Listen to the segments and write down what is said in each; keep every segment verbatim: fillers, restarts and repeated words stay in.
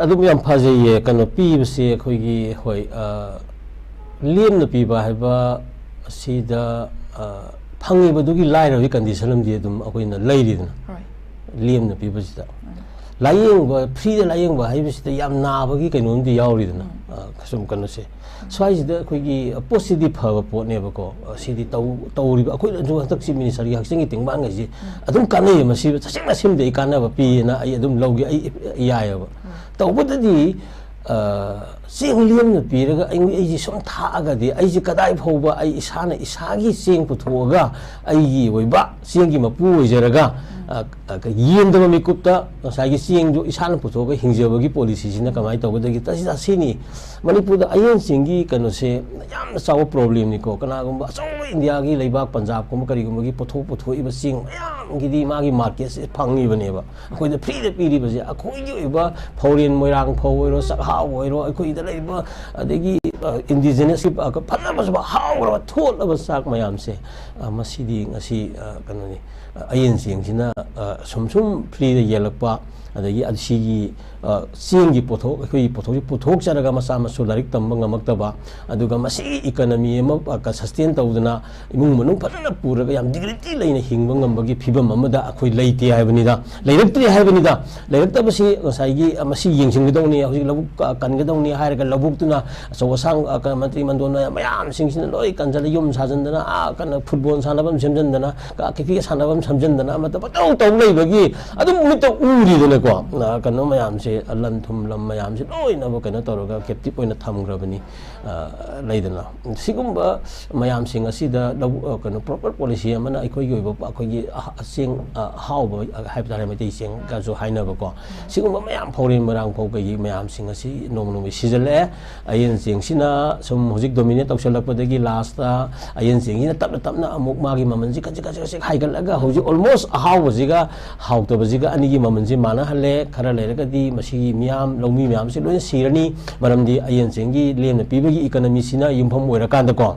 ꯑꯗꯨꯝ ꯌꯥꯝ ꯐꯖꯩꯌꯦ꯫ ꯀꯩꯅꯣ ꯄꯤꯕꯁꯦ ꯑꯩꯈꯣꯏꯒꯤ, ꯍꯣꯏ, ꯑ, ꯂꯦꯝꯅ ꯄꯤꯕ ꯍꯥꯏꯕ ꯑꯁꯤꯗ, ꯑ, ꯐꯪꯉꯤꯕꯗꯨꯒꯤ ꯂꯥꯏꯔꯕꯒꯤ ꯀꯟꯗꯤꯁꯟ ꯑꯃꯗꯤ ꯑꯗꯨꯝ ꯑꯩꯈꯣꯏꯅ ꯂꯩꯔꯤꯗꯅ, ꯍꯣꯏ꯫ ꯂꯦꯝꯅ ꯄꯤꯕꯁꯤꯗ꯫ ꯂꯥꯏꯌꯦꯡꯕ, ꯐ꯭ꯔꯤꯗ ꯂꯥꯏꯌꯦꯡꯕ ꯍꯥꯏꯕꯁꯤꯗ ꯌꯥꯝ ꯅꯥꯕꯒꯤ ꯀꯩꯅꯣꯝꯗꯤ ꯌꯥꯎꯔꯤꯗꯅ, ꯑ, ꯁꯨꯝ ꯀꯩꯅꯣꯁꯦ꯫ ꯁ꯭ꯋꯥꯏꯁꯤꯗ ꯑꯩꯈꯣꯏꯒꯤ ꯄꯣꯠꯁꯤꯗꯤ ꯐꯕ ꯄꯣꯠꯅꯦꯕꯀꯣ꯫ ꯁꯤꯗꯤ ꯇꯧ-, ꯇꯧꯔꯤꯕ, ꯑꯩꯈꯣꯏꯅꯁꯨ ꯍꯟꯗꯛꯁꯤ ꯃꯤꯅꯤꯁꯇꯔꯒꯤ ꯍꯛꯆꯥꯡꯒꯤ ꯇꯦꯡꯕꯥꯟꯈꯩꯁꯤ ꯑꯗꯨꯝ ꯀꯥꯟꯅꯩꯌꯦ꯫ ꯃꯁꯤ ꯇꯁꯦꯡꯅ ꯁꯤꯃꯗꯤ ꯑꯩ ꯀꯥꯟꯅꯕ ꯄꯤꯌꯦꯅ ꯑꯩ ꯑꯗꯨꯝ ꯂꯧꯒꯦ, ꯑꯩ ꯌꯥꯏꯑꯕ꯫ ꯇꯧꯕꯇꯗꯤ, ꯑ, ꯆꯦꯡ ꯂꯦꯝꯅ ꯄꯤꯔꯒ ꯑꯩ, ꯑꯩꯁꯦ ꯁꯨꯝ ꯊꯥꯛꯑꯒꯗꯤ ꯑꯩꯁꯦ ꯀꯗꯥꯏ ꯐꯥꯎꯕ ꯑꯩ ꯏꯁꯥꯅ ꯏꯁꯥꯒꯤ ꯆꯦꯡ ꯄꯨꯊꯣꯛꯑꯒ ꯑꯩꯒꯤ ꯑꯣꯏꯕ ꯆꯦꯡꯒꯤ ꯃꯄꯨ ꯑꯣꯏꯖꯔꯒ, ꯑ, ꯑ, ꯌꯦꯟꯗꯕ ꯃꯤꯀꯨꯞꯇ ꯉꯁꯥꯏꯒꯤ ꯆꯦꯡꯗꯨ ꯏꯁꯥꯅ ꯄꯨꯊꯣꯛꯑꯒ ꯍꯤꯡꯖꯕꯒꯤ ꯄꯣꯂꯤꯁꯤꯁꯤꯅ ꯀꯃꯥꯏꯅ ꯇꯧꯒꯗꯒꯦ? ꯇꯁꯤ-, ꯇꯁꯤꯅꯤ꯫ ꯃꯅꯤꯄꯨꯔꯗ ꯑꯌꯦꯟ ꯆꯦꯡꯒꯤ ꯀꯩꯅꯣꯁꯦ ꯌꯥꯝꯅ ꯆꯥꯎꯕ ꯄ꯭ꯔꯣꯕ꯭ꯂꯦꯝꯅꯤꯀꯣ꯫ ꯀꯅꯥꯒꯨꯝꯕ ꯑꯆꯧꯕ ꯏꯟꯗꯤꯌꯥꯒꯤ ꯂꯩꯕꯥꯛ ꯄꯟꯖꯥꯕꯀꯨꯝꯕ ꯀꯔꯤꯒꯨꯝꯕꯒꯤ ꯄꯣꯊꯣꯛ ꯄꯨꯊꯣꯛꯏꯕ ꯆꯦꯡ ꯃꯌꯥꯝꯒꯤꯗꯤ ꯃꯥꯒꯤ ꯃꯥꯔꯀꯦꯠꯁꯦ ꯐꯪꯉꯤꯕꯅꯦꯕ꯫ ꯑꯩꯈꯣꯏꯗ ꯐ꯭ꯔꯤꯗ ꯄꯤꯔꯤꯕꯁꯦ ꯑꯩꯈꯣꯏꯒꯤ ꯑꯣꯏꯕ ꯐꯧꯔꯦꯟ ꯃꯣꯏꯔꯥꯡ ꯐꯧ ꯑꯣꯏꯔꯣ, ꯆꯥꯛꯍꯥꯎ ꯑꯣꯏꯔꯣ, ꯑꯩꯈꯣꯏꯗ ꯂꯩꯔꯤꯕ ꯑꯗꯒꯤ, ꯑ, ꯏꯟꯗꯤꯖꯤꯅꯁꯀꯤ, ꯑ, ꯐꯖ ꯐꯖꯕ ꯍꯥꯎꯔꯕ ꯊꯣꯠꯂꯕ ꯆꯥꯛ ꯃꯌꯥꯝꯁꯦ, ꯑ, ꯃꯁꯤꯗꯤ ꯉꯁꯤ, ꯑ, ꯀꯩꯅꯣꯅꯤ, ꯑ, ꯑꯌꯦꯟ ꯆꯦꯡꯁꯤꯅ, ꯑ, ꯁꯨꯝ ꯁꯨꯝ ꯐ꯭ꯔꯤꯗ ꯌꯦꯜꯂꯛꯄ, ꯑꯗꯒꯤ ꯑ-, ꯁꯤꯒꯤ, ꯑ, ꯆꯦꯡꯒꯤ ꯄꯣꯠꯊꯣꯛ, ꯑꯩꯈꯣꯏꯒꯤ ꯄꯣꯠꯊꯣꯛꯁꯤ ꯄꯨꯊꯣꯛꯆꯔꯒ ꯃꯆꯥ ꯃꯁꯨ ꯂꯥꯏꯔꯤꯛ ꯇꯝꯕ ꯉꯝꯃꯛꯇꯕ, ꯑꯗꯨꯒ ꯃꯁꯤꯒꯤ ꯏꯀꯅꯃꯤ ꯑꯃ, ꯑ, ꯀ-, ꯁꯁꯇꯦꯟ ꯇꯧꯗꯅ ꯏꯃꯨꯡ ꯃꯅꯨꯡ ꯐꯖꯅ ꯄꯨꯔꯒ ꯌꯥꯝ ꯗꯤꯒ꯭ꯅꯤꯇꯤ ꯂꯩꯅ ꯍꯤꯡꯕ ꯉꯝꯕꯒꯤ ꯐꯤꯕꯝ ꯑꯃꯗ ꯑꯩꯈꯣꯏ ꯂꯩꯇꯦ ꯍꯥꯏꯕꯅꯤꯗ, ꯂꯩꯔꯛꯇ꯭ꯔꯦ ꯍꯥꯏꯕꯅꯤꯗ꯫ ꯂꯩꯔꯛꯇꯕꯁꯤ ꯉꯁꯥꯏꯒꯤ, ꯑ, ꯃꯁꯤ ꯌꯦꯡꯁꯤꯟꯒꯗꯧꯅꯤ, ꯍꯧꯖꯤꯛ ꯂꯧꯕꯨꯛ ꯀ-, ꯀꯟꯒꯗꯧꯅꯤ ꯍꯥꯏꯔꯒ ꯂꯧꯕꯨꯛꯇꯨꯅ ꯑꯆꯧ ꯑꯁꯥꯡ, ꯑ, ꯀ-, ꯃꯟꯇ꯭ꯔꯤ ꯃꯟꯗꯣꯟ ꯃꯌꯥꯝꯁꯤꯡꯁꯤꯅ ꯂꯣꯏ ꯀꯟꯁꯤꯜꯂ ꯌꯨꯝ ꯁꯥꯖꯟꯗꯅ, ꯑꯥ, ꯀꯟꯅ ꯐꯨꯠꯕꯣꯜ ꯁꯥꯟꯅꯐꯝ ꯁꯦꯝꯖꯟꯗꯅ, ꯀ-, ꯀ꯭ꯔꯤꯀꯦꯠ ꯁꯥꯟꯅꯐꯝ ꯁꯦꯝꯖꯟꯗꯅ ꯑꯃꯠꯇ ꯄꯪꯇꯧ ꯇꯧ ꯂꯩꯕꯒꯤ ꯑꯗꯨꯝ ꯃꯤꯠꯇ ꯎꯔꯤꯗꯅꯀꯣ꯫ ꯑ, ꯀꯩꯅꯣ ꯃꯌꯥꯝꯁꯦ, ꯑ, ꯂꯟ ꯊꯨꯝ ꯂꯝ ꯃꯌꯥꯝꯁꯦ ꯂꯣꯏꯅꯃꯛ ꯀꯩꯅꯣ ꯇꯧꯔꯒ ꯀꯦꯞꯇꯤꯞ ꯑꯣꯏꯅ ꯊꯝꯈ꯭ꯔꯕꯅꯤ꯫ ꯑ, ꯂꯩꯗꯅ ꯁꯤꯒꯨꯝꯕ ꯃꯌꯥꯝꯁꯤꯡ ꯑꯁꯤꯗ ꯂꯧ-, ꯑ, ꯀꯩꯅꯣ ꯄ꯭ꯔꯣꯄꯔ ꯄꯣꯂꯤꯁꯤ ꯑꯃꯅ ꯑꯩꯈꯣꯏꯒꯤ ꯑꯣꯏꯕ ꯑꯩꯈꯣꯏꯒꯤ ꯑ-, ꯆꯦꯡ, ꯑ, ꯑꯍꯥꯎꯕ ꯍꯥꯏꯕ ꯇꯥꯔꯦ, ꯃꯩꯇꯩ ꯆꯦꯡꯒꯁꯨ ꯍꯥꯏꯅꯕꯀꯣ꯫ ꯁꯤꯒꯨꯝꯕ ꯃꯌꯥꯝ ꯐꯧꯔꯦꯟ ꯃꯣꯏꯔꯥꯡ ꯐꯧ ꯀꯩꯒꯤ ꯃꯌꯥꯝꯁꯤꯡ ꯑꯁꯤ ꯅꯣꯡꯃ ꯅꯣꯡꯃꯒꯤ ꯁꯤꯖꯤꯜꯂꯛꯑꯦ꯫ ꯑꯌꯦꯟ ꯆꯦꯡꯁꯤꯅ ꯁꯨꯝ ꯍꯧꯖꯤꯛ ꯗꯣꯃꯤꯅꯦꯠ ꯇꯧꯁꯜꯂꯛꯄꯗꯒꯤ ꯂꯥꯁꯇ ꯑꯌꯦꯟ ꯆꯦꯡꯁꯤꯅ ꯇꯞꯅ ꯇꯞꯅ ꯑꯃꯨꯛ ꯃꯥꯒꯤ ꯃꯃꯜꯁꯤ ꯈꯖꯤꯛ ꯈꯖꯤꯛ ꯈꯖꯤꯛ ꯍꯥꯏꯒꯠꯂꯒ ꯍꯧꯖꯤꯛ ꯑꯣꯜꯃꯣꯁ ꯑꯍꯥꯎꯕꯁꯤꯒ ꯍꯥꯎꯇꯕꯁꯤꯒ ꯑꯅꯤꯒꯤ ꯃꯃꯜꯁꯤ ꯃꯥꯟꯅꯍꯜꯂꯦ꯫ ꯈꯔ ꯂꯩꯔꯒꯗꯤ ꯃꯁꯤꯒꯤ ꯃꯤꯌꯥꯝ, ꯂꯧꯃꯤ ꯃꯌꯥꯝꯁꯤ ꯂꯣꯏꯅ ꯁꯤꯔꯅꯤ꯫ ꯃꯔꯝꯗꯤ ꯑꯌꯦꯟ ꯆꯦꯡꯒꯤ ꯂꯦꯝꯅ ꯄꯤꯕꯒꯤ ꯏꯀꯅꯃꯤꯁꯤꯅ ꯌꯨꯝꯐꯝ ꯑꯣꯏꯔꯀꯥꯟꯗꯀꯣ꯫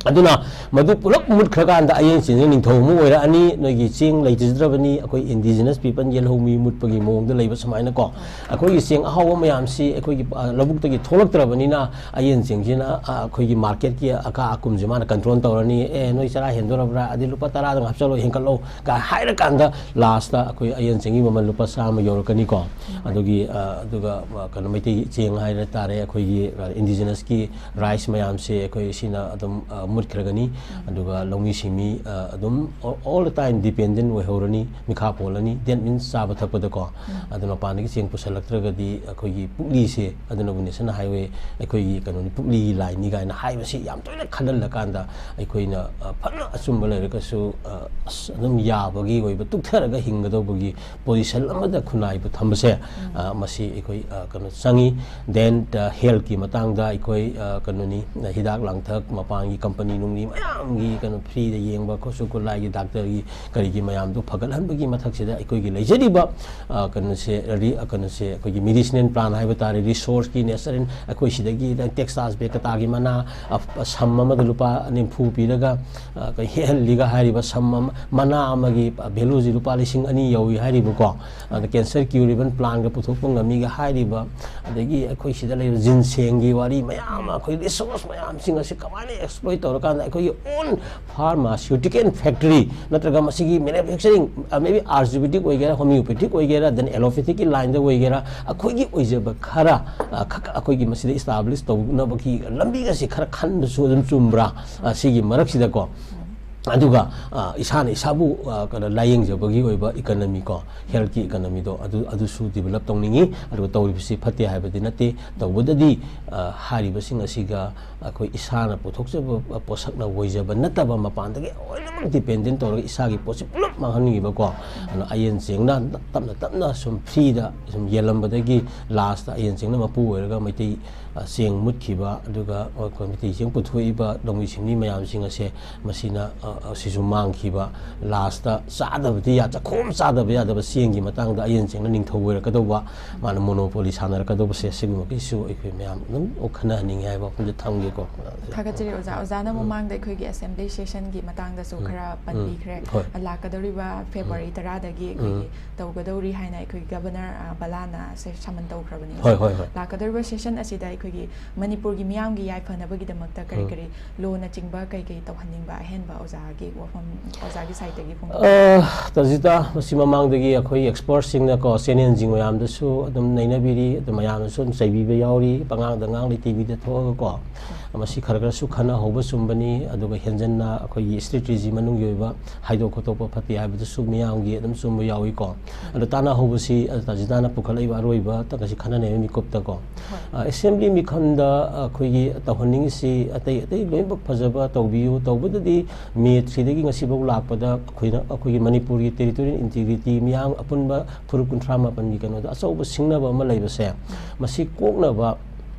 ꯑꯗꯨꯅ ꯃꯗꯨ ꯄꯨꯂꯞ ꯃꯨꯠꯈ꯭ꯔꯀꯥꯟꯗ ꯑꯌꯦꯟ ꯆꯦꯡꯁꯦ ꯅꯤꯡꯊꯧ ꯑꯃꯨꯛ ꯑꯣꯏꯔꯛꯑꯅꯤ꯫ ꯅꯣꯏꯒꯤ ꯆꯦꯡ ꯂꯩꯖꯗ꯭ꯔꯕꯅꯤ, ꯑꯩꯈꯣꯏ indigenous people ꯌꯦꯜꯍꯧꯃꯤ ꯃꯨꯠꯄꯒꯤ ꯃꯑꯣꯡꯗ ꯂꯩꯕ ꯁꯨꯃꯥꯏꯅꯀꯣ꯫ ꯑꯩꯈꯣꯏꯒꯤ ꯆꯦꯡ ꯑꯍꯥꯎꯕ ꯃꯌꯥꯝꯁꯤ ꯑꯩꯈꯣꯏꯒꯤ, ꯑ, ꯂꯧꯕꯨꯛꯇꯒꯤ ꯊꯣꯛꯂꯛꯇ꯭ꯔꯕꯅꯤꯅ, ꯑꯌꯦꯟ ꯆꯦꯡꯁꯤꯅ, ꯑ, ꯑꯩꯈꯣꯏꯒꯤ marketꯀꯤ ꯑꯀꯥ ꯑꯀꯨꯝꯁꯦ ꯃꯥꯅ control ꯇꯧꯔꯅꯤ꯫ "ꯑꯦ, ꯅꯣꯏ ꯆꯔꯥ ꯍꯦꯟꯗꯣꯔꯕ꯭ꯔꯥ? ꯑꯗꯨꯗꯤ ꯂꯨꯄꯥ ꯇꯔꯥꯗꯪ ꯍꯥꯞꯆꯜꯂꯣ, ꯍꯦꯟꯀꯠꯂꯣ" ꯀꯥꯏ ꯍꯥꯏꯔꯀꯥꯟꯗ, lastꯇ ꯑꯩꯈꯣꯏ ꯑꯌꯦꯟ ꯆꯦꯡꯒꯤ ꯃꯃꯜ ꯂꯨꯄꯥ ꯆꯥꯝꯃ ꯌꯧꯔꯛꯀꯅꯤꯀꯣ꯫ ꯑꯗꯨꯒꯤ, ꯑ, ꯑꯗꯨꯒ, ꯑ, ꯀꯩꯅꯣ, ꯃꯩꯇꯩ ꯆꯦꯡ ꯍꯥꯏꯔ ꯇꯥꯔꯦ, ꯑꯩꯈꯣꯏꯒꯤ, ꯑ, indigenousꯀꯤ rice ꯃꯌꯥꯝꯁꯦ ꯑꯩꯈꯣꯏ ꯁꯤꯅ ꯑꯗꯨꯝ, ꯑ, ꯃꯨꯠꯈ꯭ꯔꯒꯅꯤ꯫ ꯑꯗꯨꯒ ꯂꯧꯃꯤ ꯁꯤꯟꯃꯤ, ꯑ, ꯑꯗꯨꯝ all the time dependent ꯑꯣꯏꯍꯧꯔꯅꯤ, ꯃꯤꯈꯥ ꯄꯣꯜꯂꯅꯤ꯫ That means ꯆꯥꯕ ꯊꯛꯄꯗꯀꯣ꯫ ꯑꯗꯨ ꯃꯄꯥꯟꯗꯒꯤ ꯆꯦꯡ ꯄꯨꯁꯜꯂꯛꯇ꯭ꯔꯒꯗꯤ ꯑꯩꯈꯣꯏꯒꯤ ꯄꯨꯛꯂꯤꯁꯦ, ꯑꯗꯨꯅꯕꯨ national highway ꯑꯩꯈꯣꯏꯒꯤ ꯀꯩꯅꯣꯅꯤ, ꯄꯨꯛꯂꯤꯒꯤ lineꯅꯤ ꯀꯥꯏꯅ ꯍꯥꯏꯕꯁꯤ ꯌꯥꯝ ꯇꯣꯏꯅ ꯈꯜꯍꯜꯂꯀꯥꯟꯗ, ꯑꯩꯈꯣꯏꯅ, ꯑ, ꯐꯅ ꯑꯆꯨꯝꯕ ꯂꯩꯔꯒꯁꯨ, ꯑ, ꯑꯁ, ꯑꯗꯨꯝ ꯌꯥꯕꯒꯤ ꯑꯣꯏꯕ ꯇꯨꯛꯊꯔꯒ ꯍꯤꯡꯒꯗꯧꯕꯒꯤ position ꯑꯃꯗ ꯈꯨꯟꯅꯥꯏꯕꯨ ꯊꯝꯕꯁꯦ, ꯑ, ꯃꯁꯤ ꯑꯩꯈꯣꯏ, ꯑ, ꯀꯩꯅꯣ ꯆꯪꯉꯤ꯫ Then, ꯑ, healthꯀꯤ ꯃꯇꯥꯡꯗ ꯑꯩꯈꯣꯏ, ꯑ, ꯀꯩꯅꯣꯅꯤ, ꯍꯤꯗꯥꯛ ꯂꯥꯡꯊꯛ ꯃꯄꯥꯟꯒꯤ company ꯅꯨꯡꯅꯤ ꯃꯌꯥꯝꯒꯤ ꯀꯩꯅꯣ freeꯗ ꯌꯦꯡꯕ, ꯈꯨꯠꯁꯨ ꯈꯨꯠꯂꯥꯏꯒꯤ doctorꯒꯤ ꯀꯔꯤꯒꯤ ꯃꯌꯥꯝꯗꯣ ꯐꯒꯠꯍꯟꯕꯒꯤ ꯃꯊꯛꯁꯤꯗ ꯑꯩꯈꯣꯏꯒꯤ ꯂꯩꯖꯔꯤꯕ, ꯑ, ꯀꯩꯅꯣꯁꯦ, ꯔꯤ-, ꯑ, ꯀꯩꯅꯣꯁꯦ, ꯑꯩꯈꯣꯏꯒꯤ medicinal plant ꯍꯥꯏꯕ ꯇꯥꯔꯦ, resourceꯀꯤ natural, ꯑꯩꯈꯣꯏ ꯁꯤꯗꯒꯤ Texas ꯕꯦꯀꯇꯥꯒꯤ ꯃꯅꯥ, ꯑ, ꯁꯝ ꯑꯃꯗ ꯂꯨꯄꯥ ꯅꯤꯐꯨ ꯄꯤꯔꯒ, ꯑ, ꯀꯩ ꯍꯦꯛꯍꯜꯂꯤꯒ ꯍꯥꯏꯔꯤꯕ ꯁꯝ ꯑꯃ, ꯃꯅꯥ ꯑꯃꯒꯤ valueꯁꯤ ꯂꯨꯄꯥ ꯂꯤꯁꯤꯡ ꯑꯅꯤ ꯌꯧꯏ ꯍꯥꯏꯔꯤꯕꯀꯣ꯫ ꯑꯗ cancer cure even plantꯒ ꯄꯨꯊꯣꯛꯄ ꯉꯝꯃꯤꯒ ꯍꯥꯏꯔꯤꯕ, ꯑꯗꯒꯤ ꯑꯩꯈꯣꯏ ꯁꯤꯗ ꯂꯩꯔꯤꯕ ginsengꯒꯤ ꯋꯥꯔꯤ ꯃꯌꯥꯝ ꯑꯃ, ꯑꯩꯈꯣꯏ resource ꯃꯌꯥꯝꯁꯤꯡ ꯑꯁꯤ ꯀꯃꯥꯏꯅ exploit ꯇꯧꯔꯀꯥꯟꯗ ꯑꯩꯈꯣꯏꯒꯤ own pharmaceutical factory ꯅꯠꯇ꯭ꯔꯒ ꯃꯁꯤꯒꯤ manufacturing, ꯑ, maybe Ayurvedic ꯑꯣꯏꯒꯦꯔꯥ, homeopathic ꯑꯣꯏꯒꯦꯔꯥ, then allopathicꯀꯤ lineꯗ ꯑꯣꯏꯒꯦꯔꯥ, ꯑꯩꯈꯣꯏꯒꯤ ꯑꯣꯏꯖꯕ ꯈꯔ, ꯑ, ꯈꯛ ꯑꯩꯈꯣꯏꯒꯤ ꯃꯁꯤꯗ establish ꯇꯧꯅꯕꯒꯤ ꯂꯝꯕꯤꯒꯁꯦ ꯈꯔ ꯈꯟꯕꯁꯨ ꯑꯗꯨꯝ ꯆꯨꯝꯕ꯭ꯔꯥ? ꯑ, ꯁꯤꯒꯤ ꯃꯔꯛꯁꯤꯗꯀꯣ꯫ ꯑꯗꯨꯒ, ꯑ, ꯏꯁꯥꯅ ꯏꯁꯥꯕꯨ, ꯑ, ꯀꯩꯅꯣ, ꯂꯥꯌꯦꯡꯖꯕꯒꯤ ꯑꯣꯏꯕ economy ꯀꯣ, healthꯀꯤ economyꯗꯣ ꯑꯗꯨ, ꯑꯗꯨꯁꯨ develop ꯇꯧꯅꯤꯡꯉꯤ꯫ ꯑꯗꯨꯒ ꯇꯧꯔꯤꯕꯁꯤ ꯐꯠꯇꯦ ꯍꯥꯏꯕꯗꯤ ꯅꯠꯇꯦ, ꯇꯧꯕꯗꯗꯤ, ꯑ, ꯍꯥꯏꯔꯤꯕꯁꯤꯡ ꯑꯁꯤꯒ ꯑꯩꯈꯣꯏ ꯏꯁꯥꯅ ꯄꯨꯊꯣꯛꯆꯕ, ꯑ, ꯄꯣꯠꯁꯛꯅ ꯑꯣꯏꯖꯕ ꯅꯠꯇꯕ, ꯃꯄꯥꯟꯗꯒꯤ ꯂꯣꯏꯅꯃꯛ dependent ꯇꯧꯔꯒ ꯏꯁꯥꯒꯤ ꯄꯣꯠꯁꯤ ꯄꯨꯂꯞ ꯃꯥꯡꯍꯟꯈꯤꯕꯀꯣ꯫ ꯑꯗꯨꯅ ꯑꯌꯦꯟ ꯆꯦꯡꯅ ꯇꯞꯅ ꯇꯞꯅ ꯁꯨꯝ freeꯗ ꯁꯨꯝ ꯌꯦꯜꯂꯝꯕꯗꯒꯤ lastꯇ ꯑꯌꯦꯟ ꯆꯦꯡꯅ ꯃꯄꯨ ꯑꯣꯏꯔꯒ ꯃꯩꯇꯩ, ꯑ, ꯆꯦꯡ ꯃꯨꯠꯈꯤꯕ, ꯑꯗꯨꯒ ꯑꯩꯈꯣꯏ ꯃꯩꯇꯩ ꯆꯦꯡ ꯄꯨꯊꯣꯛꯏꯕ ꯂꯧꯃꯤ ꯁꯤꯟꯃꯤ ꯃꯌꯥꯝꯁꯤꯡ ꯑꯁꯦ ꯃꯁꯤꯅ, ꯑ, ꯑꯁꯤꯁꯨ ꯃꯥꯡꯈꯤꯕ, ꯂꯥꯁꯇ ꯆꯥꯗꯕꯗꯤ ꯌꯥ-, ꯆꯥꯛꯈꯣꯝ ꯆꯥꯗꯕ ꯌꯥꯗꯕ ꯆꯦꯡꯒꯤ ꯃꯇꯥꯡꯗ ꯑꯌꯦꯟ ꯆꯦꯡꯅ ꯅꯤꯡꯊꯧ ꯑꯣꯏꯔꯛꯀꯗꯧꯕ, ꯃꯥꯅ ꯃꯣꯅꯣꯄꯣꯂꯤ ꯁꯥꯟꯅꯔꯛꯀꯗꯧꯕꯁꯦ, ꯁꯤꯒꯨꯝꯕꯒꯤꯁꯨ ꯑꯩꯈꯣꯏ ꯃꯌꯥꯝ ꯑꯗꯨꯝ ꯈꯟꯅꯍꯟꯅꯤꯡꯉꯦ ꯍꯥꯏꯕ ꯋꯥꯐꯝꯁꯦ ꯊꯝꯒꯦꯀꯣ꯫ ꯊꯥꯒꯠꯆꯔꯤ ꯑꯣꯖꯥ꯫ ꯑꯣꯖꯥꯅ ꯃꯃꯥꯡꯗ ꯑꯩꯈꯣꯏꯒꯤ ꯑꯦꯁꯦꯝꯕ꯭ꯂꯤ ꯁꯦꯁꯟꯒꯤ ꯃꯇꯥꯡꯗꯁꯨ ꯈꯔ ꯄꯟꯕꯤꯈ꯭ꯔꯦ꯫ ꯍꯣꯏ꯫ ꯂꯥꯛꯀꯗꯧꯔꯤꯕ ꯐꯦꯕ꯭ꯔꯨꯋꯥꯔꯤ ꯇꯔꯥꯗꯒꯤ ꯑꯩꯈꯣꯏꯒꯤ ꯇꯧꯒꯗꯧꯔꯤ ꯍꯥꯏꯅ ꯑꯩꯈꯣꯏꯒꯤ ꯒꯕꯔꯅꯔ, ꯑ, ꯕꯂꯥꯅ ꯁꯦ-, ꯁꯃꯟ ꯇꯧꯈ꯭ꯔꯕꯅꯤ ꯍꯣꯏ, ꯑꯣꯖꯥ꯫ ꯍꯣꯏ, ꯍꯣꯏ꯫ ꯂꯥꯛꯀꯗꯧꯔꯤꯕ ꯁꯦꯁꯟ ꯑꯁꯤꯗ ꯑꯩꯈꯣꯏꯒꯤ ꯃꯅꯤꯄꯨꯔꯒꯤ ꯃꯤꯌꯥꯝꯒꯤ ꯌꯥꯏꯐꯅꯕꯒꯤꯗꯃꯛꯇ ꯀꯔꯤ ꯀꯔꯤ ꯂꯣꯅꯆꯤꯡꯕ ꯀꯩ ꯀꯩ ꯇꯧꯍꯟꯅꯤꯡꯕ ꯑꯍꯦꯟꯕ ꯑꯣꯖꯥꯒꯤ ꯋꯥꯐꯝ, ꯑꯣꯖꯥꯒꯤ ꯁꯥꯏꯠꯇꯒꯤ ꯐꯣꯡꯗꯣꯛꯄꯤꯌꯨ꯫ ꯑ, ꯇꯥꯖꯤꯇꯥ, ꯃꯁꯤ ꯃꯃꯥꯡꯗꯒꯤ ꯑꯩꯈꯣꯏ ꯑꯦꯛꯁꯄꯔꯠꯁꯤꯡꯅꯀꯣ, ꯆꯦꯅꯦꯜꯁꯤꯡ ꯃꯌꯥꯝꯗꯁꯨ ꯑꯗꯨꯝ ꯅꯩꯅꯕꯤꯔꯤ, ꯑꯗꯨ ꯃꯌꯥꯝꯅꯁꯨ ꯑꯗꯨꯝ ꯆꯩꯕꯤꯕ ꯌꯥꯎꯔꯤ, ꯄꯉꯥꯡꯗ ꯉꯥꯡꯂꯤ ꯇꯤꯚꯤꯗ ꯊꯣꯛꯑꯒꯀꯣ꯫ ꯃꯁꯤ ꯈꯔ ꯈꯔꯁꯨ ꯈꯟꯅꯍꯧꯕ ꯆꯨꯝꯕꯅꯤ, ꯑꯗꯨꯒ ꯍꯦꯟꯖꯟꯅ ꯑꯩꯈꯣꯏꯒꯤ ꯁ꯭ꯇ꯭ꯔꯦꯇꯦꯖꯤ ꯃꯅꯨꯡꯒꯤ ꯑꯣꯏꯕ ꯍꯥꯏꯗꯣꯛ ꯈꯣꯠꯇꯣꯛꯄ ꯐꯠꯇꯦ ꯍꯥꯏꯕꯗꯨꯁꯨ ꯃꯤꯌꯥꯝꯒꯤ ꯑꯗꯨꯝ ꯆꯨꯝꯕ ꯌꯥꯎꯏꯀꯣ꯫ ꯑꯗꯣ ꯇꯥꯟꯅꯍꯧꯕꯁꯤ, ꯑ, ꯇꯥꯖꯤꯇꯥꯅ ꯄꯨꯈꯠꯂꯛꯏꯕ ꯑꯔꯣꯏꯕ ꯉꯁꯤ ꯈꯟꯅ ꯅꯩꯅꯕ ꯃꯤꯀꯨꯞꯇꯀꯣ꯫ ꯑ, ꯑꯦꯁꯦꯝꯕ꯭ꯂꯤ ꯃꯤꯐꯝꯗ ꯑꯩꯈꯣꯏꯒꯤ ꯇꯧꯍꯟꯅꯤꯡꯉꯤꯁꯤ ꯑꯇꯩ ꯑꯇꯩ ꯂꯣꯏꯅꯃꯛ ꯐꯖꯕ ꯇꯧꯕꯤꯌꯨ, ꯇꯧꯕꯗꯗꯤ ꯃꯦ ꯊ꯭ꯔꯤꯗꯒꯤ ꯉꯁꯤꯐꯥꯎ ꯂꯥꯛꯄꯗ ꯑꯩꯈꯣꯏꯅ, ꯑꯩꯈꯣꯏꯒꯤ ꯃꯅꯤꯄꯨꯔꯒꯤ ꯇꯦꯔꯤꯇꯣꯔꯤꯌꯦꯜ ꯏꯟꯇꯤꯒ꯭ꯔꯤꯇꯤ ꯃꯤꯌꯥꯝ ꯑꯄꯨꯟꯕ ꯐꯨꯔꯨꯞ ꯀꯨꯟꯊ꯭ꯔꯥ ꯃꯥꯄꯟꯒꯤ ꯀꯩꯅꯣꯗ ꯑꯆꯧꯕ ꯁꯤꯡꯅꯕ ꯑꯃ ꯂꯩꯕꯁꯦ, ꯃꯁꯤ ꯀꯣꯛꯅꯕ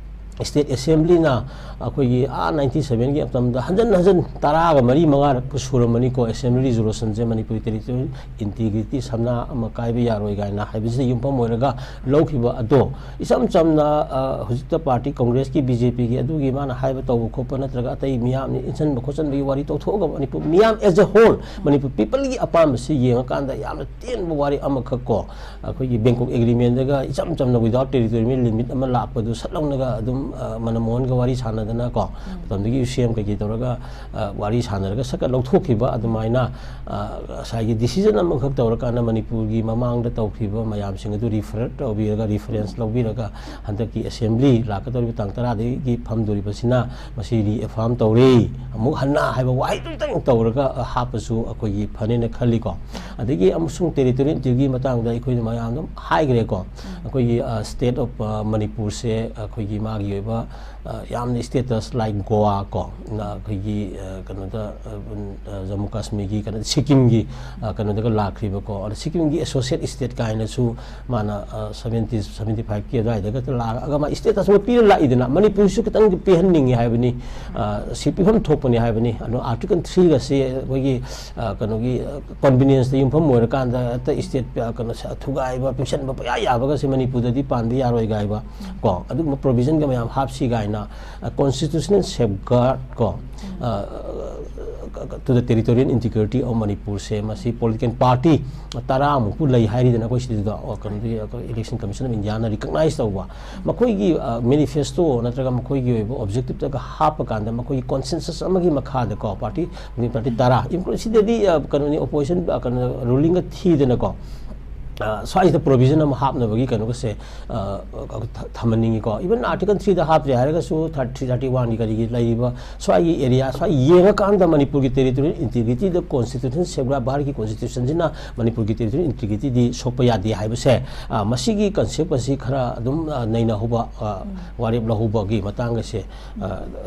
ꯁ꯭ꯇꯦꯠ ꯑꯦꯁꯦꯝꯕ꯭ꯂꯤꯅ ꯑꯩꯈꯣꯏꯒꯤ ꯑꯥ ꯅꯥꯏꯟꯇꯤ ꯁꯚꯦꯟꯒꯤ ꯃꯇꯝꯗ ꯍꯟꯖꯟ ꯍꯟꯖꯟ ꯇꯔꯥꯒ ꯃꯔꯤ ꯃꯉꯥꯔꯛꯄꯨ ꯁꯨꯔꯝꯃꯅꯤꯀꯣ, ꯑꯦꯁꯦꯝꯕ꯭ꯂꯤ ꯔꯤꯖꯣꯂꯨꯁꯟꯁꯦ ꯃꯅꯤꯄꯨꯔꯤ ꯇꯦꯔꯤꯇꯣꯔꯤꯌꯦꯜ ꯏꯟꯇꯤꯒ꯭ꯔꯤꯇꯤ ꯁꯝꯅꯥ ꯑꯃ ꯀꯥꯏꯕ ꯌꯥꯔꯣꯏ ꯀꯥꯏꯅ ꯍꯥꯏꯕꯁꯤꯗ ꯌꯨꯝꯐꯝ ꯑꯣꯏꯔꯒ ꯂꯧꯈꯤꯕ ꯑꯗꯣ, ꯏꯆꯝ ꯆꯝꯅ, ꯑ, ꯍꯧꯖꯤꯛꯇ ꯄꯥꯔꯇꯤ ꯀꯣꯡꯒ꯭ꯔꯦꯁꯀꯤ, ꯕꯤ ꯖꯦ ꯄꯤꯒꯤ ꯑꯗꯨꯒꯤ ꯃꯥꯅ ꯍꯥꯏꯕ ꯇꯧꯕ ꯈꯣꯠꯄ ꯅꯠꯇ꯭ꯔꯒ ꯑꯇꯩ ꯃꯤꯌꯥꯝꯅ ꯏꯟꯁꯤꯟꯕ ꯈꯣꯠꯆꯟꯕꯒꯤ ꯋꯥꯔꯤ ꯇꯧꯊꯣꯛꯑꯒ ꯃꯅꯤꯄꯨꯔ ꯃꯤꯌꯥꯝ as a whole, ꯃꯅꯤꯄꯨꯔ ꯄꯤꯄꯜꯒꯤ ꯑꯄꯥꯝꯕꯁꯤ ꯌꯦꯡꯉꯀꯥꯟꯗ ꯌꯥꯝꯅ ꯇꯦꯟꯕ ꯋꯥꯔꯤ ꯑꯃꯈꯛ ꯀꯣ, ꯑꯩꯈꯣꯏꯒꯤ ꯕꯦꯡꯀꯣꯛ ꯑꯦꯒ꯭ꯔꯤꯃꯦꯟꯗꯒ ꯏꯆꯝ ꯆꯝꯅ without territorial limit ꯑꯃ ꯂꯥꯛꯄꯗꯨ ꯁꯠ ꯂꯥꯎꯅꯒ ꯑꯗꯨꯝ, ꯑ, ꯃꯅꯃꯣꯍꯟꯒ ꯋꯥꯔꯤ ꯁꯥꯟꯅꯗꯅ ꯀꯣ, ꯃꯇꯝꯗꯨꯒꯤ ꯌꯨ ꯁꯤ ꯑꯦꯝ ꯀꯩꯀꯩ ꯇꯧꯔꯒ, ꯑ, ꯋꯥꯔꯤ ꯁꯥꯟꯅꯔꯒ ꯁꯠꯀ ꯂꯧꯊꯣꯛꯈꯤꯕ ꯑꯗꯨꯃꯥꯏꯅ, ꯑ, ꯉꯁꯥꯏꯒꯤ ꯗꯤꯁꯤꯖꯟ ꯑꯃꯈꯛ ꯇꯧꯔꯀꯥꯟꯗ ꯃꯅꯤꯄꯨꯔꯒꯤ ꯃꯃꯥꯡꯗ ꯇꯧꯈꯤꯕ ꯃꯌꯥꯝꯁꯤꯡ ꯑꯗꯨ ꯔꯤꯐꯔ ꯇꯧꯕꯤꯔꯒ, ꯔꯤꯐꯔꯦꯟꯁ ꯂꯧꯕꯤꯔꯒ ꯍꯟꯗꯛꯀꯤ ꯑꯦꯁꯦꯝꯕ꯭ꯂꯤ ꯂꯥꯛꯀꯗꯧꯔꯤꯕ ꯇꯥꯡ ꯇꯔꯥꯗꯒꯤ ꯐꯝꯗꯣꯔꯤꯕꯁꯤꯅ ꯃꯁꯤ ꯔꯤꯑꯦꯐꯥꯔꯝ ꯇꯧꯔꯦ, ꯑꯃꯨꯛ ꯍꯟꯅ ꯍꯥꯏꯕ ꯋꯥꯍꯩꯗꯨꯇꯪ ꯇꯧꯔꯒ, ꯑ, ꯍꯥꯞꯄꯁꯨ ꯑꯩꯈꯣꯏꯒꯤ ꯐꯅꯦꯅ ꯈꯜꯂꯤꯀꯣ꯫ ꯑꯗꯒꯤ ꯑꯃꯁꯨꯡ ꯇꯦꯔꯤꯇꯣꯔꯤꯌꯦꯜ ꯏꯟꯇꯤꯒ꯭ꯔꯤꯇꯤꯒꯤ ꯃꯇꯥꯡꯗ ꯑꯩꯈꯣꯏꯅ ꯃꯌꯥꯝ ꯑꯗꯨꯝ ꯍꯥꯏꯈ꯭ꯔꯦꯀꯣ꯫ ꯑꯩꯈꯣꯏꯒꯤ ꯁ꯭ꯇꯦꯠ ꯑꯣꯐ ꯃꯅꯤꯄꯨꯔꯁꯦ ꯑꯩꯈꯣꯏꯒꯤ ꯃꯥꯒꯤ ꯑꯣꯏꯕ ꯑ, ꯌꯥꯝꯅ ꯁ꯭ꯇꯦꯇꯁ ꯂꯥꯏꯛ ꯒꯣꯋꯥ ꯀꯣ, ꯅ ꯑꯩꯈꯣꯏꯒꯤ ꯑ, ꯀꯩꯅꯣꯗ ꯑ, ꯎꯝ, ꯑ, ꯖꯝꯃꯨ ꯀꯥꯁꯃꯤꯔꯒꯤ ꯀꯩꯅꯣꯗ ꯁꯤꯛꯀꯤꯝꯒꯤ ꯑ, ꯀꯩꯅꯣꯗꯒ ꯂꯥꯛꯈ꯭ꯔꯤꯕꯀꯣ꯫ ꯑꯗ ꯁꯤꯛꯀꯤꯝꯒꯤ ꯑꯦꯁꯣꯁꯤꯌꯦꯠ ꯁ꯭ꯇꯦꯠ ꯀꯥꯏꯅꯁꯨ ꯃꯥꯅ ꯁꯕꯦꯟꯇꯤ ꯁꯕꯦꯟꯇꯤ ꯐꯥꯏꯚꯀꯤ ꯑꯗꯨꯋꯥꯏꯗꯒ ꯂꯥꯛꯑꯒ ꯃꯥ ꯁ꯭ꯇꯦꯇꯁ ꯑꯃ ꯄꯤꯔ ꯂꯥꯛꯏꯗꯅ, ꯃꯅꯤꯄꯨꯔꯁꯨ ꯈꯤꯇꯪ ꯄꯤꯍꯟꯅꯤꯡꯉꯤ ꯍꯥꯏꯕꯅꯤ꯫ ꯑ, ꯁꯤ ꯄꯤꯐꯝ ꯊꯣꯛꯄꯅꯤ ꯍꯥꯏꯕꯅꯤ꯫ ꯑꯗꯣ ꯑꯥꯔꯇꯤꯀꯜ ꯊ꯭ꯔꯤꯒꯁꯦ ꯑꯩꯈꯣꯏꯒꯤ ꯑ, ꯀꯩꯅꯣꯒꯤ ꯀꯟꯚꯤꯅꯤꯌꯦꯟꯁꯇ ꯌꯨꯝꯐꯝ ꯑꯣꯏꯔꯀꯥꯟꯗ ꯍꯦꯛꯇ ꯁ꯭ꯇꯦꯠ ꯀꯩꯅꯣ ꯊꯨꯒꯥꯏꯕ, ꯄꯤꯛꯁꯟꯕ ꯄꯪꯌꯥ ꯌꯥꯕꯒꯁꯦ ꯃꯅꯤꯄꯨꯔꯗꯗꯤ ꯄꯥꯟꯕ ꯌꯥꯔꯣꯏ ꯀꯥꯏꯕ ꯀꯣ, ꯑꯗꯨꯒꯨꯝꯕ ꯄ꯭ꯔꯣꯚꯤꯖꯟꯒ ꯃꯌꯥꯝ ꯍꯥꯞꯁꯤ ꯀꯥꯏꯅ ꯀꯣꯟꯁꯇꯤꯇ꯭ꯌꯨꯁꯅꯦꯜ ꯁꯦꯐꯒꯥꯔꯗ ꯀꯣ, two the territorial integrity of ꯃꯅꯤꯄꯨꯔꯁꯦ ꯃꯁꯤ ꯄꯣꯂꯤꯇꯤꯀꯦꯜ ꯄꯥꯔꯇꯤ ꯇꯔꯥꯃꯨꯛꯄꯨ ꯂꯩ ꯍꯥꯏꯔꯤꯗꯅ ꯑꯩꯈꯣꯏ ꯁꯤꯗꯩꯗ, ꯑꯣ, ꯀꯩꯅꯣꯗꯤ ꯑꯩꯈꯣꯏ election commission of Indian recognise ꯇꯧꯕ ꯃꯈꯣꯏꯒꯤ ꯃꯦꯅꯤꯐꯦꯁꯇꯣ ꯅꯠꯇ꯭ꯔꯒ ꯃꯈꯣꯏꯒꯤ ꯑꯣꯏꯕ ꯑꯣꯕꯖꯦꯛꯇꯤꯞꯇꯒ ꯍꯥꯞꯄ ꯀꯥꯟꯗ ꯃꯈꯣꯏꯒꯤ ꯀꯣꯟꯁꯦꯟꯁꯁ ꯑꯃꯒꯤ ꯃꯈꯥꯗꯀꯣ ꯄꯥꯔꯇꯤ ꯄꯥꯔꯇꯤ ꯇꯔꯥ, ꯏꯟꯀ꯭ꯂꯨ-, ꯁꯤꯗꯗꯤ ꯑ, ꯀꯩꯅꯣꯅꯤ, ꯑꯣꯄꯣꯖꯤꯁꯟ ꯑ, ꯀꯩꯅꯣ ꯔꯨꯂꯤꯡꯒ ꯊꯤꯗꯅꯀꯣ, ꯑ, ꯁ꯭ꯋꯥꯏꯁꯤꯗ ꯄ꯭ꯔꯣꯚꯤꯖꯟ ꯑꯃ ꯍꯥꯞꯅꯕꯒꯤ ꯀꯩꯅꯣꯒꯁꯦ ꯑ, ꯑ, ꯊ- ꯊꯝꯍꯟꯅꯤꯡꯉꯤꯀꯣ꯫ ꯏꯚꯟ ꯑꯥꯔꯇꯤꯀꯜ ꯊ꯭ꯔꯤꯗ ꯍꯥꯞꯇ꯭ꯔꯦ ꯍꯥꯏꯔꯒꯁꯨ ꯊꯥꯔꯇꯤ ꯊ꯭ꯔꯤ, ꯊꯥꯔꯇꯤ ꯋꯥꯟꯒꯤ ꯀꯔꯤꯒꯤ ꯂꯩꯔꯤꯕ ꯁ꯭ꯋꯥꯏꯒꯤ ꯑꯦꯔꯤꯌꯥ ꯁ꯭ꯋꯥꯏ ꯌꯦꯡꯉꯀꯥꯟꯗ ꯃꯅꯤꯄꯨꯔꯒꯤ ꯇꯦꯔꯤꯇꯣꯔꯤꯌꯦꯜ ꯏꯟꯇꯤꯒ꯭ꯔꯤꯇꯤꯗ ꯀꯣꯟꯁꯇꯤꯇ꯭ꯌꯨꯁꯟ ꯁꯦꯐꯒꯥꯔꯗ, ꯚꯥꯔꯠꯀꯤ ꯀꯣꯟꯁꯇꯤꯇ꯭ꯌꯨꯁꯟꯁꯤꯅ ꯃꯅꯤꯄꯨꯔꯒꯤ ꯇꯦꯔꯤꯇꯣꯔꯤꯌꯦꯜ ꯏꯟꯇꯤꯒ꯭ꯔꯤꯇꯤꯗꯤ ꯁꯣꯛꯄ ꯌꯥꯗꯦ ꯍꯥꯏꯕꯁꯦ, ꯑ, ꯃꯁꯤꯒꯤ ꯀꯟꯁꯦꯞ ꯑꯁꯤ ꯈꯔ ꯑꯗꯨꯝ ꯑ, ꯅꯩꯅꯍꯧꯕ, ꯑ, ꯋꯥꯔꯦꯞ ꯂꯧꯍꯧꯕꯒꯤ ꯃꯇꯥꯡ ꯑꯁꯦ ꯑ,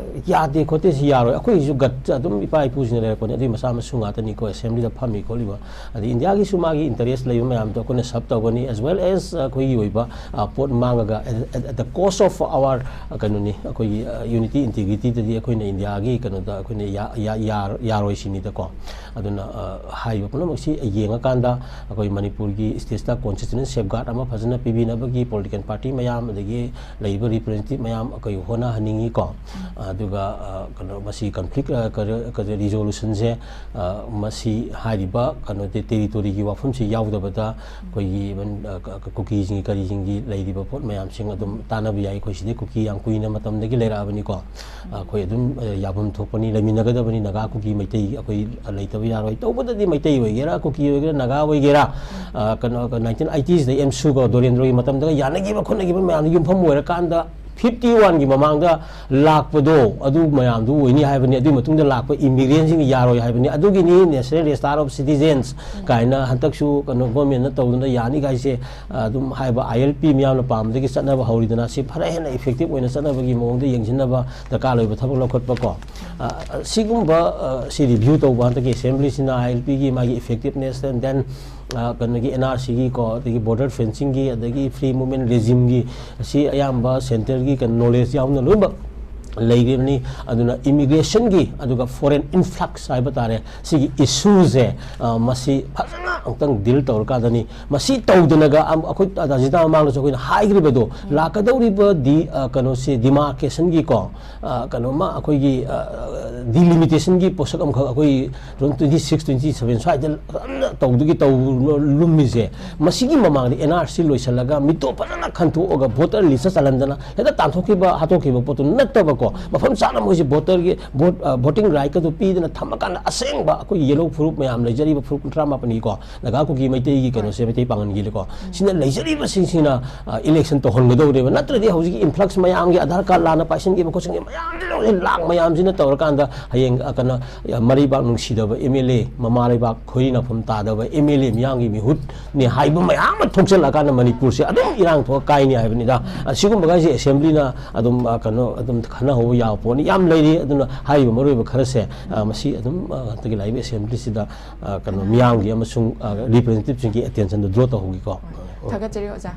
ꯌꯥꯗꯦ ꯈꯣꯠꯇꯦ ꯁꯤ ꯌꯥꯔꯣꯏ꯫ ꯑꯩꯈꯣꯏꯒꯤꯁꯨ ꯒꯠ ꯑꯗꯨꯝ ꯏꯄꯥ ꯏꯄꯨꯁꯤꯡꯅ ꯂꯩꯔꯛꯄꯅꯤ, ꯑꯗꯨꯒꯤ ꯃꯆꯥ ꯃꯁꯨ ꯉꯥꯛꯇꯅꯤꯀꯣ ꯑꯦꯁꯦꯝꯕ꯭ꯂꯤꯗ ꯐꯝꯃꯤ ꯈꯣꯠꯂꯤꯕ꯫ ꯑꯗꯩ ꯏꯟꯗꯤꯌꯥꯒꯤꯁꯨ ꯃꯥꯒꯤ ꯏꯟꯇꯔꯦꯁ ꯂꯩꯕ ꯃꯌꯥꯝꯗꯣ ꯑꯩꯈꯣꯏꯅ ꯁꯔꯞ ꯇꯧꯒꯅꯤ, ꯑꯦꯖ ꯋꯦꯜ ꯑꯦꯖ ꯑꯩꯈꯣꯏꯒꯤ ꯑꯣꯏꯕ ꯑ, ꯄꯣꯠ ꯃꯥꯡꯉꯒ at, at, at the cost of our ꯑ, ꯀꯩꯅꯣꯅꯤ, ꯑꯩꯈꯣꯏꯒꯤ ꯌꯨꯅꯤꯇꯤ ꯏꯟꯇꯤꯒ꯭ꯔꯤꯇꯤꯗꯗꯤ ꯑꯩꯈꯣꯏꯅ ꯏꯟꯗꯤꯌꯥꯒꯤ ꯀꯩꯅꯣꯗ ꯑꯩꯈꯣꯏꯅ ꯌꯥ- ꯌꯥ- ꯌꯥ- ꯌꯥꯔꯣꯏ ꯁꯤꯅꯤꯗꯀꯣ꯫ ꯑꯗꯨꯅ ꯑ, ꯍꯥꯏꯔꯤꯕ ꯄꯨꯝꯅꯃꯛꯁꯤ ꯌꯦꯡꯉꯀꯥꯟꯗ ꯑꯩꯈꯣꯏ ꯃꯅꯤꯄꯨꯔꯒꯤ ꯁ꯭ꯇꯦꯠꯁꯇ ꯀꯣꯟꯁꯇꯤꯇ꯭ꯌꯨꯁꯅꯦꯜ ꯁꯦꯐꯒꯥꯔꯗ ꯑꯃ ꯐꯖꯅ ꯄꯤꯕꯤꯅꯕꯒꯤ ꯄꯣꯂꯤꯇꯤꯀꯦꯜ ꯄꯥꯔꯇꯤ ꯃꯌꯥꯝ ꯑꯗꯒꯤ ꯂꯩꯔꯤꯕ ꯔꯤꯄ꯭ꯔꯖꯦꯟꯇꯦꯇꯤꯚ ꯃꯌꯥꯝ ꯑꯩꯈꯣꯏ ꯍꯣꯠꯅꯍꯟꯅꯤꯡꯉꯤ ꯀꯣ꯫ ꯑꯗꯨꯒ ꯑ, ꯀꯩꯅꯣ ꯃꯁꯤ ꯀꯟꯐ꯭ꯂꯤꯛ ꯔꯤꯖꯣꯂꯨꯁꯟꯁꯦ ꯃꯁꯤ ꯍꯥꯏꯔꯤꯕ ꯀꯩꯅꯣꯗꯤ ꯇꯦꯔꯤꯇꯣꯔꯤꯒꯤ ꯋꯥꯐꯝꯁꯤ ꯌꯥꯎꯗꯕꯗ ꯑꯩꯈꯣꯏꯒꯤ ꯏꯚꯟ ꯀꯨꯀꯤꯁꯤꯡꯒꯤ ꯀꯔꯤꯁꯤꯡꯒꯤ ꯂꯩꯔꯤꯕ ꯄꯣꯠ ꯃꯌꯥꯝꯁꯤꯡ ꯑꯗꯨꯝ ꯇꯥꯟꯅꯕ ꯌꯥꯏ꯫ ꯑꯩꯈꯣꯏ ꯁꯤꯗꯤ ꯀꯨꯀꯤ ꯌꯥꯝ ꯀꯨꯏꯅ ꯃꯇꯝꯗꯒꯤ ꯂꯩꯔꯛꯑꯕꯅꯤꯀꯣ꯫ ꯑꯩꯈꯣꯏ ꯑꯗꯨꯝ ꯑ, ꯌꯥꯐꯝ ꯊꯣꯛꯄꯅꯤ, ꯂꯩꯃꯤꯟꯅꯒꯗꯕꯅꯤ꯫ ꯅꯥꯒꯥ, ꯀꯨꯀꯤ, ꯃꯩꯇꯩ ꯑꯩꯈꯣꯏ ꯂꯩꯇꯕ ꯌꯥꯔꯣꯏ꯫ ꯇꯧꯕꯗꯗꯤ ꯃꯩꯇꯩ ꯑꯣꯏꯒꯦꯔꯥ, ꯀꯨꯀꯤ ꯑꯣꯏꯒꯦꯔꯥ, ꯅꯥꯒꯥ ꯑꯣꯏꯒꯦꯔꯥ, ꯑ, ꯀꯩꯅꯣ, ꯅꯥꯏꯟꯇꯤꯟ ꯑꯩꯇꯤꯁꯇ ꯑꯦꯝꯁꯨꯒ ꯗꯣꯔꯦꯟꯗ꯭ꯔꯣꯒꯤ ꯃꯇꯝꯗꯒ ꯌꯥꯅꯈꯤꯕ ꯈꯣꯠꯅꯈꯤꯕ ꯃꯌꯥꯝꯗꯨ ꯌꯨꯝꯐꯝ ꯑꯣꯏꯔꯀꯥꯟꯗ ꯐꯤꯐꯇꯤ ꯋꯥꯟꯒꯤ ꯃꯃꯥꯡꯗ ꯂꯥꯛꯄꯗꯣ ꯑꯗꯨ ꯃꯌꯥꯝꯗꯨ ꯑꯣꯏꯅꯤ ꯍꯥꯏꯕꯅꯤ꯫ ꯑꯗꯨꯒꯤ ꯃꯇꯨꯡꯗ ꯂꯥꯛꯄ ꯏꯃꯤꯒ꯭ꯔꯦꯟꯁꯤꯡ ꯌꯥꯔꯣꯏ ꯍꯥꯏꯕꯅꯤ꯫ ꯑꯗꯨꯒꯤꯅꯤ ꯅꯦꯁꯅꯦꯜ ꯔꯦꯖꯤꯁꯇꯥꯔ ꯑꯣꯐ ꯁꯤꯇꯤꯖꯦꯟꯁ ꯀꯥꯏꯅ ꯍꯟꯗꯛꯁꯨ ꯀꯩꯅꯣ ꯒꯣꯔꯃꯦꯟꯅ ꯇꯧꯗꯅ ꯌꯥꯅꯤ ꯀꯥꯏꯁꯦ, ꯑꯗꯨꯝ ꯍꯥꯏꯕ ꯑꯥꯏ ꯑꯦꯜ ꯄꯤ ꯃꯤꯌꯥꯝꯅ ꯄꯥꯝꯕꯗꯒꯤ ꯆꯠꯅꯕ ꯍꯧꯔꯤꯗꯅ, ꯁꯤ ꯈꯔ ꯍꯦꯟꯅ ꯏꯐꯦꯛꯇꯤꯚ ꯑꯣꯏꯅ ꯆꯠꯅꯕꯒꯤ ꯃꯑꯣꯡꯗ ꯌꯦꯡꯁꯤꯟꯅꯕ ꯗꯔꯀꯥꯔ ꯑꯣꯏꯕ ꯊꯕꯛ ꯂꯧꯈꯠꯄ ꯀꯣ꯫ ꯑ, ꯁꯤꯒꯨꯝꯕ, ꯑ, ꯁꯤ ꯔꯤꯚ꯭ꯌꯨ ꯇꯧꯕ ꯍꯟꯗꯛꯀꯤ ꯑꯦꯁꯦꯝꯕ꯭ꯂꯤꯁꯤꯅ ꯑꯥꯏ ꯑꯦꯜ ꯄꯤꯒꯤ ꯃꯥꯒꯤ ꯏꯐꯦꯛꯇꯤꯚꯅꯦꯁ, and then, ꯑ, ꯀꯩꯅꯣꯒꯤ ꯑꯦꯟ ꯑꯥꯔ ꯁꯤꯒꯤ ꯀꯣ, ꯑꯗꯒꯤ ꯕꯣꯔꯗꯔ ꯐꯦꯟꯁꯤꯡꯒꯤ, ꯑꯗꯒꯤ ꯐ꯭ꯔꯤ ꯃꯨꯚꯃꯦꯟ ꯔꯦꯖꯤꯝꯒꯤ, ꯑꯁꯤ ꯑꯌꯥꯝꯕ ꯁꯦꯟꯇꯔꯒꯤ ꯀꯩꯅꯣ ꯅꯣꯂꯦꯖ ꯌꯥꯎꯅ ꯂꯣꯏꯅꯃꯛ ꯂꯩꯔꯤꯕꯅꯤ꯫ ꯑꯗꯨꯅ ꯏꯃꯤꯒ꯭ꯔꯦꯁꯟꯒꯤ ꯑꯗꯨꯒ ꯐꯣꯔꯦꯟ ꯏꯟꯐ꯭ꯂꯛꯁ ꯍꯥꯏꯕ ꯇꯥꯔꯦ, ꯁꯤꯒꯤ ꯏꯁꯨꯁꯦ, ꯑ, ꯃꯁꯤ ꯐꯖꯅ ꯑꯃꯨꯛꯇꯪ ꯗꯤꯜ ꯇꯧꯔꯀꯥꯟꯗꯅꯤ꯫ ꯃꯁꯤ ꯇꯧꯗꯅꯒ ꯑꯝ-, ꯑꯩꯈꯣꯏ ꯇꯥꯖꯤꯗ ꯃꯃꯥꯡꯗꯁꯨ ꯑꯩꯈꯣꯏꯅ ꯍꯥꯏꯈ꯭ꯔꯤꯕꯗꯣ, ꯂꯥꯛꯀꯗꯧꯔꯤꯕ ꯗꯤ-, ꯑ, ꯀꯩꯅꯣꯁꯦ, ꯗꯤꯃꯥꯔꯀꯦꯁꯟꯒꯤꯀꯣ, ꯑ, ꯀꯩꯅꯣꯃ ꯑꯩꯈꯣꯏꯒꯤ, ꯑ, ꯗꯤꯂꯤꯃꯤꯇꯦꯁꯟꯒꯤ ꯄꯣꯠꯁꯛ ꯑꯃꯈꯛ ꯑꯩꯈꯣꯏ ꯇ꯭ꯋꯦꯟꯇꯤ ꯁꯤꯛꯁ, ꯇ꯭ꯋꯦꯟꯇꯤ ꯁꯚꯦꯟ ꯁ꯭ꯋꯥꯏꯗ ꯐꯖꯅ ꯇꯧꯗꯨꯒꯤ ꯇꯧ-, ꯂꯨꯝꯃꯤꯁꯦ, ꯃꯁꯤꯒꯤ ꯃꯃꯥꯡꯗ ꯑꯦꯟ ꯑꯥꯔ ꯁꯤ ꯂꯣꯏꯁꯤꯜꯂꯒ ꯃꯤꯇꯣꯞ ꯐꯖꯅ ꯈꯟꯊꯣꯛꯑꯒ ꯚꯣꯇꯔ ꯂꯤꯁꯇ ꯆꯜꯍꯟꯗꯅ ꯍꯦꯛꯇ ꯇꯥꯟꯊꯣꯛꯈꯤꯕ, ꯍꯥꯠꯇꯣꯛꯈꯤꯕ ꯄꯣꯠꯇꯨ ꯅꯠꯇꯕꯀꯣ, ꯃꯐꯝ ꯆꯥꯅ ꯃꯣꯏꯁꯦ ꯚꯣꯇꯔꯒꯤ ꯚꯣꯠ, ꯑ, ꯚꯣꯇꯤꯡ ꯔꯥꯏꯠꯀꯗꯨ ꯄꯤꯗꯅ ꯊꯝꯃꯀꯥꯟꯗ ꯑꯁꯦꯡꯕ ꯑꯩꯈꯣꯏꯒꯤ ꯌꯦꯜꯂꯣ ꯐꯨꯔꯨꯞ ꯃꯌꯥꯝ ꯂꯩꯖꯔꯤꯕ ꯐꯨꯔꯨꯞ ꯀꯨꯟꯊ꯭ꯔꯥ ꯃꯥꯄꯟꯒꯤꯀꯣ, ꯅꯥꯒꯥ ꯀꯨꯀꯤ ꯃꯩꯇꯩꯒꯤ ꯀꯩꯅꯣꯁꯦ, ꯃꯩꯇꯩ ꯄꯥꯉꯜꯒꯤꯀꯣ, ꯁꯤꯅ ꯂꯩꯖꯔꯤꯕꯁꯤꯡꯁꯤꯅ, ꯑ, ꯏꯂꯦꯛꯁꯟ ꯇꯧꯍꯟꯒꯗꯧꯔꯦꯕ꯫ ꯅꯠꯇ꯭ꯔꯗꯤ ꯍꯧꯖꯤꯛꯀꯤ ꯏꯟꯐ꯭ꯂꯛꯁ ꯃꯌꯥꯝꯒꯤ, ꯑꯥꯙꯥꯔ ꯀꯥꯔꯗ ꯂꯥꯟꯅ ꯄꯥꯏꯁꯤꯟꯈꯤꯕ ꯈꯣꯠꯆꯤꯟꯈꯤꯕ ꯃꯌꯥꯝꯁꯤ, ꯂꯥꯛ ꯃꯌꯥꯝꯁꯤꯅ ꯇꯧꯔꯀꯥꯟꯗ ꯍꯌꯦꯡ, ꯑ, ꯀꯩꯅꯣ, ꯑ, ꯃꯔꯩꯕꯥꯛ ꯅꯨꯡꯁꯤꯗꯕ ꯑꯦꯝ ꯑꯦꯜ ꯑꯦ, ꯃꯃꯥ ꯂꯩꯕꯥꯛ ꯈꯣꯏꯔꯤ ꯅꯥꯐꯝ ꯇꯥꯗꯕ ꯑꯦꯝ ꯑꯦꯜ ꯑꯦ ꯃꯤꯌꯥꯝꯒꯤ ꯃꯤꯍꯨꯠꯅꯦ ꯍꯥꯏꯕ ꯃꯌꯥꯝ ꯑꯃ ꯊꯣꯛꯆꯜꯂꯛꯑꯀꯥꯟꯗ ꯃꯅꯤꯄꯨꯔꯁꯦ ꯑꯗꯨꯝ ꯏꯔꯥꯡ ꯊꯣꯛꯑ ꯀꯥꯏꯅꯤ ꯍꯥꯏꯕꯅꯤꯗ꯫ ꯑꯁꯤꯒꯨꯝꯕꯒꯩꯁꯦ ꯑꯦꯁꯦꯝꯕ꯭ꯂꯤꯅ ꯑꯗꯨꯝ, ꯑ, ꯀꯩꯅꯣ, ꯑꯗꯨꯝ ꯈꯟꯅꯍꯧꯕ ꯌꯥꯕ ꯄꯣꯠꯅꯤ꯫ ꯌꯥꯝ ꯂꯩꯔꯤ, ꯑꯗꯨꯅ ꯍꯥꯏꯔꯤꯕ ꯃꯔꯨꯑꯣꯏꯕ ꯈꯔꯁꯦ, ꯑ, ꯃꯁꯤ ꯑꯗꯨꯝ, ꯑ, ꯍꯟꯗꯛꯀꯤ ꯂꯥꯛꯏꯕ ꯑꯦꯁꯦꯝꯕ꯭ꯂꯤꯁꯤꯗ, ꯑ, ꯀꯩꯅꯣ, ꯃꯤꯌꯥꯝꯒꯤ ꯑꯃꯁꯨꯡ, ꯑ, ꯔꯤꯄ꯭ꯔꯖꯦꯟꯇꯦꯇꯤꯚꯁꯤꯡꯒꯤ ꯑꯦꯇꯦꯟꯁꯟꯗꯣ ꯗ꯭ꯔꯣ ꯇꯧꯍꯧꯒꯦꯀꯣ꯫ ꯊꯥꯒꯠꯆꯔꯤ ꯑꯣꯖꯥ꯫